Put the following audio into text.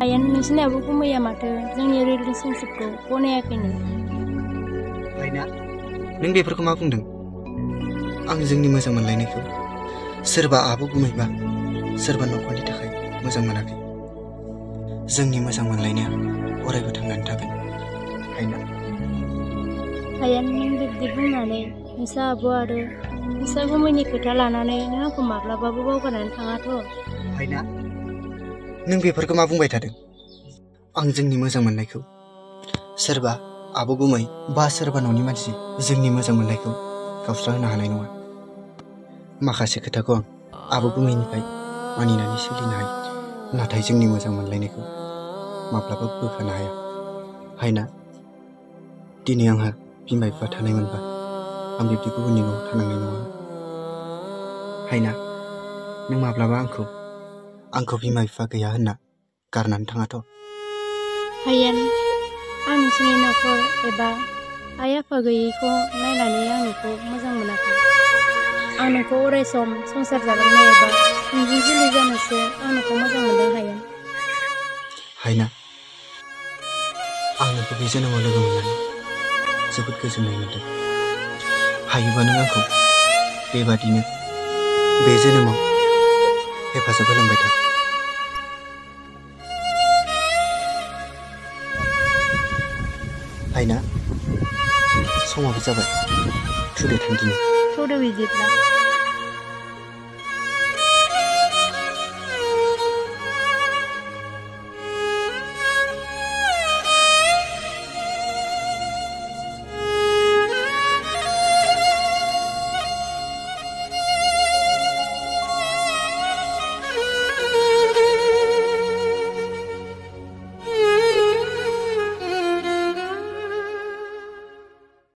Ayan nोंसिनाबो गुमैया माथो जोंनि रिलेशनशिपखौ गनायाखैनो। आइना नों बेफोरखौ मा बुंदों? आं जोंनि मोजां मोनलायनायखौ सोरबा आब' गुमैबा सोरबा नखरनि थाखाय मोजां मोनाखै। जोंनि मोजां मोनलायनाया अरायबो थांनानै थागोन आइना। Ayan नों बिब्दि बुंनानै नोंसा आब' आरो नोंसा गुमैनि खोथा लानानै नों आंखौ माब्लाबाबो बावगारनानै थाङाथ'। आइना नों बेफोरखौ मा बुंबाय थादों? आं जोंनि मोजां मोननायखौ सोरबा आब' गुमै बा सोरबा न'नि मानसि जोंनि मोजां मोननायखौ गावस्राहोनो हानाय नङा। माखासे खोथाखौ आं आब' गुमैनिफ्राय मानिनानै सोलिनो हायो, नाथाय जोंनि मोजां मोनलायनायखौ माब्लाबाबो बोखानो हाया। आइना दिनै आंहा बिमा बिफा थानायमोनबा आं बिब्दि गुबुननि न'आव थानांनाय नङामोन। आइना नों माब्लाबा आंखौ बिमा बिफा गैया होनना गारनानै थाङाथ'। Ayan आं नोंसिनि नखर एबा आइ आफा गैयैखौ नायनानै आं नोंखौ मोजां मोनाखै। आं नोंखौ अरायसम संसार जालांनो एबा नोंजों जुलि जानोसो आं नोंखौ मोजां मोनदों हायेन। आइना आं नोंखौ बे जोनोमाव लोगो मोननानै जोबोद गोजोननाय मोनदों। हायोबा नों आंखौ बेबादिनो बे जोनोमाव हेफाजाब होलांबाय था। आइना समाबो जाबाय, थुदो थांदिनि। थौदो बिदिब्ला।